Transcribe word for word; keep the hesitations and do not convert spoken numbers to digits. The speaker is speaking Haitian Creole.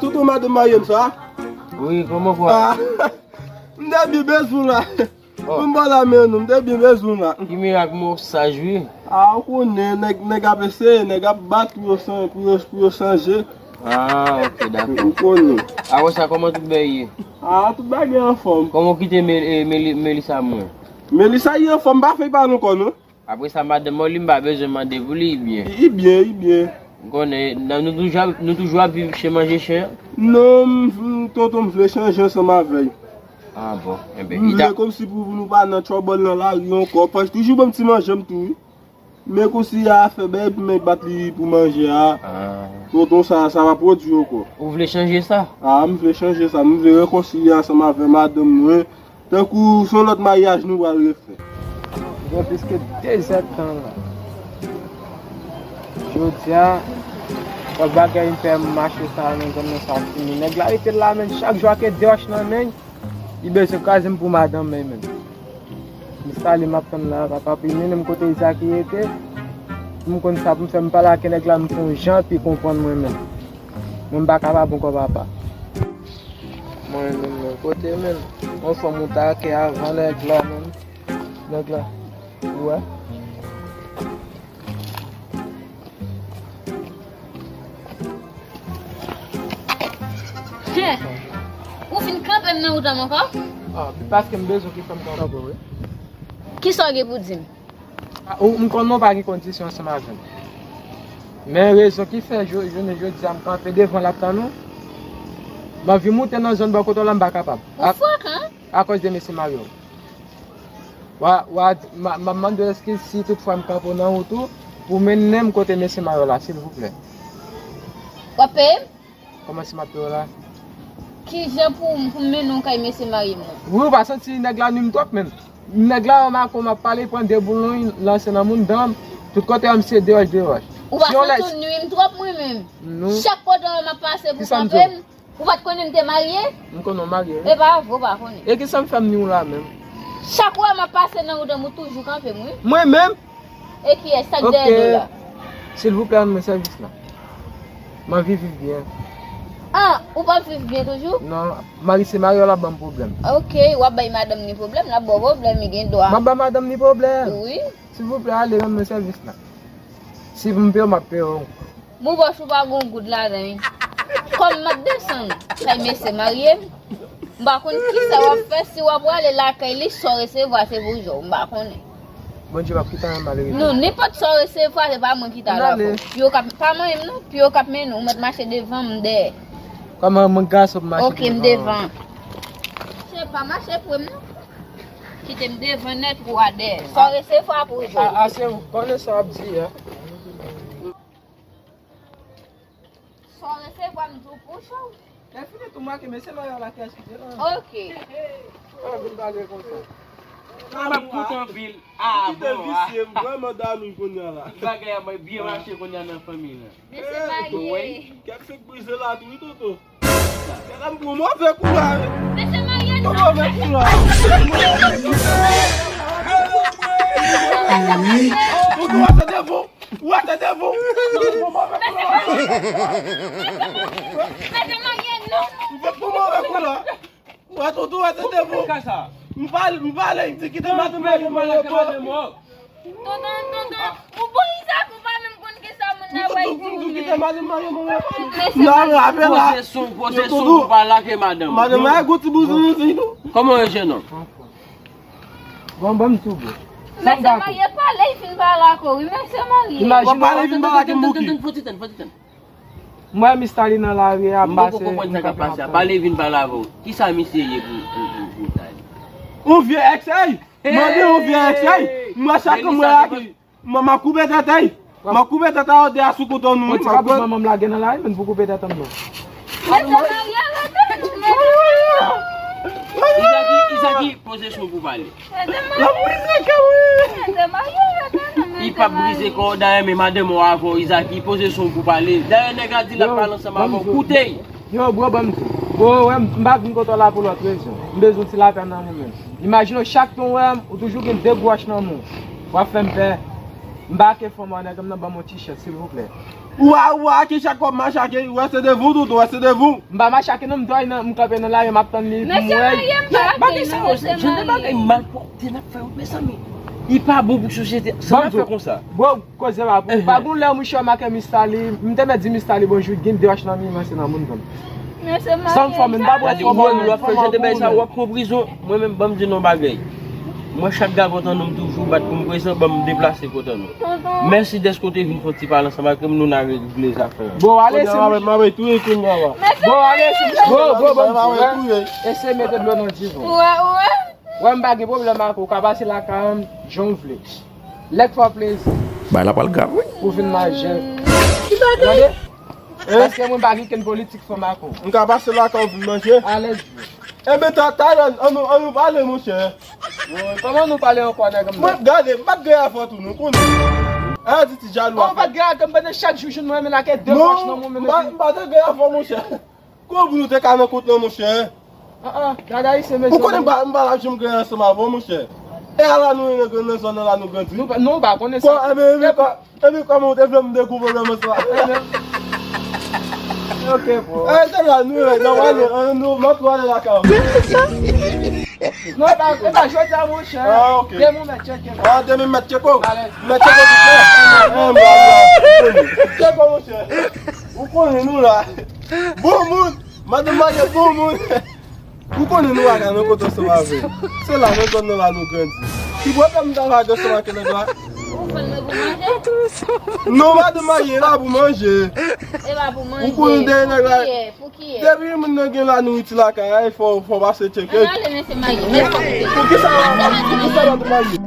Tonton madanm marye m sa? Wi, kòman kwa? Ah, m te byen bezwen la. Oh. Pou m ba w la men nou, m te byen bezwen la. Ki mirak, mwen saj wi. Ah, ou konnen, nèg, nèg ap eseye, nèg ap bat pou yo san-, pou yo, pou yo chanje. Ah, ok, dakò. Ou konnen. Apre sa, kòman tout bagay ye? Ah, tout bagay anfòm. Kòman w kite Mel-, eh, Meli-, Melissa mwen? Melissa, li anfòm, pa fè l pale ankò non. Apre sa, madanm mwen, li, m pa bezwen mande pou li, li byen. Li byen, li byen. M konnen, nan, nou toujou ap, nou toujou ap viv chen manje chen? Non, m, m, tonton, m vle chanje ansanm avè l. Ah bon, enben, m vle kòmsi pou nou pa nan trouble nan lari ankò, paske toujou ban m ti manje m tou, wi. Men kousi a fè bèl pou men bat li pou manje a. Ah. Tonton, sa, sa pa pwodui ankò. Ou vle chanje sa? Ah, m vle chanje sa. M vle rekonsilye ansanm avè madanm mwen. Tankou se yon lòt maryaj nou pral refè. Gen plis ke de zèdtan la. Jodi a, yon bagay m fè m mache sa nan zòn nan sa fini. Nèg la rete la menm chak jou ak de wòch nan men l. Li bezwen kraze m pou madanm mwen menm. M sale m ap tann la, papa, pou li mennen m kote Izaki rete. Pou m konn sa pou m fè, m pale ak nèg la, m fè yon jan pou li konprann mwen menm. Mwen m pa kapab ankò, papa. Mwen menm, men kote menm? Yon fanm ou ta ke avan nèg la menm. Nèg la. Ou wè? Hen! Ou fin kanpe m nan wout la ankò? Ah, paske m bezwen ki fanm kanpe, wi. Kisa w gen pou di m? Ah, ou, m konnen w pa gen kondisyon ansanm avè m. Men rezon ki fè jou-, jounen jodi a m kanpe devan l ap tann ou, m anvi moute nan zòn bò kote w la, m pa kapab. Ou fou, kan? Akòz de mesye Mario. Wa, wa, m a, m ap mande w eskiz si toutfwa m kanpe w nan wout ou, pou mennen m kote mesye Mario la, silvouplè. W ap peye m? Kòman si m ap peye w la? Kijan pou, pou m mennen w kay mesye Mario m nan? Wi, ou pa santi nèg la nwi m twòp menm. Nèg la wè m ak ou m ap pale, pran de boulon, lanse nan moun dan m. Tout kote wè m se de wòch, de wòch. Ou pa santi w nwi m twòp mwen menm? Non. Chak kote wè m ap pase pou kanpe m. Ou pa t konnen m te marye? M konnen w marye, wi. E pa vre, ou pa konnen. E kisa m fè m nwi w la menm? Chak wè m ap pase nan wout an, ou toujou kanpe m, wi. Mwen menm? E kiyès, sa k dèyè do la? Silvouplè, rann mwen sèvis la. M anvi viv byen. Ah, ou p ap viv byen toujou? Non, mari se mari w la ban m pwoblèm. Ok, w ap bay madanm ni pwoblèm, l ap ba w pwoblèm, li gen dwa. M ap ba madanm ni pwoblèm? Wi. Silvouplè, ale rann mwen sèvis la. Si m peye w, m ap peye w. Bon, bòs ou pa gon goud ladan, wi. Kòm m ap desann kay mesye marye m, m pa konn kisa w ap fè, si w ap prale lakay li, sa w resevwa se pou jò w, m pa konnen. Bondye p ap kite anyen mal rive. Non, nenpòt sa w resevwa, se pa mwen ki ta la pou. Yo k ap, pa manyen m non, pi yo k ap mennen w, ou mèt mache devan m dèyè. Kòman mwen gason pou mache devan? Ok, m devan. Se pa mache pou m non. Kite m devan nèt ou a dèyè. Sa w resevwa pou jò w. A, a, se ou, konnen sa w ap di a. Sa w resevwa m di w pou cho w. Lè fini tou make, mesye Mario la ki eskize la. Ok. Pa vin pale konsa. M ap koute anpil. Ah, bon, ah. Visye m vrèman damou kounye a la. Bagay a byen mache kounye a nan fanmi la. Mesye Mario. Kèk fèk brize la tou, wi, tonton. Kèk m pou move kou la, wi. Mesye Mario. Pou move kou la. Tonton, atande bon. Ou atande bon. Mesye Mario, non. M fèk pou move kou la. Ou atande, ou atande bon. M pale, m pale, m di kite madanm mwen pou mwen. Tonton, tonton, ou bon Izak, ou pa menm konn kisa moun nan wè di ou menm. Kite madanm mwen pou mwen. Mesye Mario. Poze son, poze son pou pale ak madanm. Madanm mwen gwo ti bouzou tou. Kòman w ye, jennonm? Bon, ban m tou, bro. Mesye Mario pale, li fin pale ak ou, wi, mesye Mario. Imajine w pale, vin pale ak m bouki. Fò ti tann, fò ti tann. Mwen, Miss Tali nan lari a, m pase, m kanpe, m ap tann. Pale, vin pale avè w. Kisa misye ye pou, pou, pou, pou Tali? Yon vye ex, ey! Mande yon vye ex, ey! Mwen chak mwen ak li. Mwen, m ap koupe tèt, ey! M ap koupe tèt a odè a sou kouto nou. Yon ti kabrit manman m lage nan lari, menm pou koupe tèt an non. Mesye Mario, arete nou, mesye Mario. Izaki, Izaki, poze son pou pale. Mesye Mario. Li p ap brize kò w dayè, men madanm ou avè w, Izaki, poze son pou pale. Dayè, nèg la di l ap pale ansanm avè w, koute l. Yo, bro, ban m di. Bro, wè, m, m pa vin kote w la pou lòt rezon. M bezwen ti lapè nan mwen menm. Imajine w, chak tan w wè m, ou toujou gen de gwo wòch nan men w. W ap fè m pè. M pa ke fanm an nèg m nan ban m yon t-shirt, silvouplè. Wa, wa, ki chak w ap machake, wè se de vou, tout, wè se de vou. M pa machake non, m dòy nan, m kanpe nan lari, m ap tann li pou m wè. Mesye, marye m pa bagay sa, mesye, jan de bagay malpwòpte n ap fè yo, mezanmi. Li pa bon pou sosyete, sa n ap fè konsa. Bro, koze m ap, pa gon lè mouche make Mistali, m te mèt di Mistali bonjou, gen de wach nan mi, men se nan moun konn. Mesye, marye m pa bagay sa. Jan de bagay sa, w ap pran prizon. Mwen menm, ban m di nou yon bagay. Mwen, chak gavòt an nou m toujou bat pou m prezan, ban m deplase kot an nou. Mèsi dèske w te vin fè yon ti pale ansanm ak nou, n a regle zafè an. Bon, ale, se mwen. M ap touye kounye a la. Bon, ale, se mwen. Bon, bon, bon, bon. Eseye mete dlo nan divan. Wè, wè. Wè, m pa gen pwoblèm ak ou, ou ka pase lakay an, jan w vle. Lè k fè w plezi. Bagay la pral grav, wi. Ou vin majè. Tande? Paske mwen pa gen kenn politik fanm ak ou. M ka pase lakay ou vin manje? Alèz vre. Enben, ta, talè, ann nou, ann nou pale, monchè. Kòman nou pale ankò, nèg m nan? Mwen, gade, m pa t gen afè tou, nou konnen. A, di ti jalou afè. Ou pa t gen afè, m pandan chak jou, jou mwen, men lage de wòch nan mwen, men. Non, m pa, m pa t gen afè, monchè. Kòman pou nou te ka nan kont lan, monchè? Ah, ah, gade ayisyen, mesye. Ou konnen m pa, m pa la janm gen ansanm avè w, monchè. E ala nou nan, nan zòn nan la nou grandi. Nou pa, nou pa konnen sa. Enben, enben, kòman ou te vle m dekouvre lè mwen sa? Ok, bro. E, se la, nou, nan wale, an, nou, lòt wale la ka. Non, e pa, e pa jodi a, monchè. Ah, ok. Demen mèt tcheke. Ah, demen mèt tcheke. Alèz. Mèt tcheke, monchè. Tcheke, monchè. Ou konnen nou la. Bon moun. Madanm marye, bon moun. Ou konnen nou pa ka nan kont ansanm avè l. Se la, nan zòn nan la nou grandi. Ki pwoblèm m ta lage ansanm ak nèg la? Ou fè l mwen pou manje? Non, madanm marye la pou manje. E pa pou manje. Ou konnen dèyè nèg la. Pou kiyè? Pou kiyè? Depi moun nan gen la nouriti lakay, fò, fò pase tcheke. Ann ale, mesye marye. Mèsi. Pou ki sa, pou ki sa madanm marye?